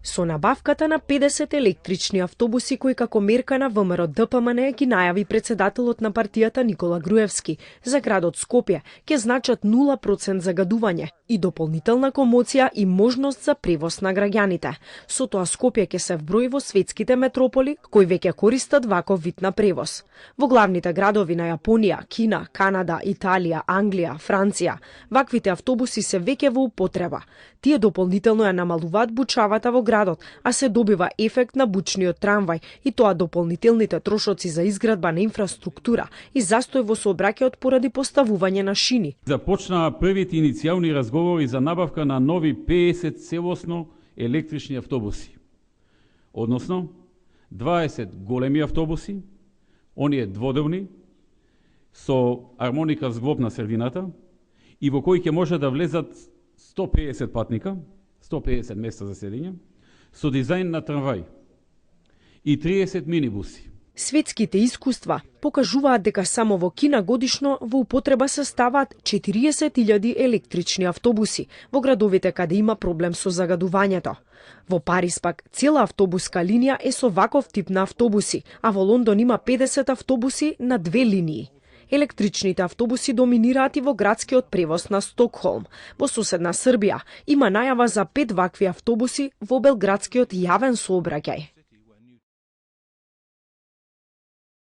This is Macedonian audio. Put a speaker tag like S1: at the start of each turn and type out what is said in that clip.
S1: Со набавката на 50 електрични автобуси кои како мерка на ВМРО-ДПМН ги најави председателот на партијата Никола Груевски за градот Скопје ќе значат 0% загадување и дополнителна комоција и можност за превоз на граѓаните. Со тоа Скопје ќе се вброи во светските метрополи кои веќе користат ваков вид на превоз. Во главните градови на Јапонија, Кина, Канада, Италија, Англија, Франција, ваквите автобуси се веќе во употреба. Тие дополнително ја намалуваат бучавата во градот, а се добива ефект на бучниот трамвај и тоа дополнителните трошоци за изградба на инфраструктура и застој во сообраќајот поради поставување на шини.
S2: Започнаа првите иницијални разговори за набавка на нови 50 целосно електрични автобуси. Односно, 20 големи автобуси, оние дводелни, со армоника зглоб на средината и во кои ќе може да влезат 150 патника, 150 места за седење, со дизајн на трамвај и 30 минибуси.
S1: Светските искуства покажуваат дека само во Кина годишно во употреба се ставаат 40.000 електрични автобуси во градовите каде има проблем со загадувањето. Во Париз пак цела автобуска линија е со ваков тип на автобуси, а во Лондон има 50 автобуси на 2 линии. Електричните автобуси доминираат и во градскиот превоз на Стокхолм. Во соседна Србија има најава за 5 вакви автобуси во белградскиот јавен сообраќај.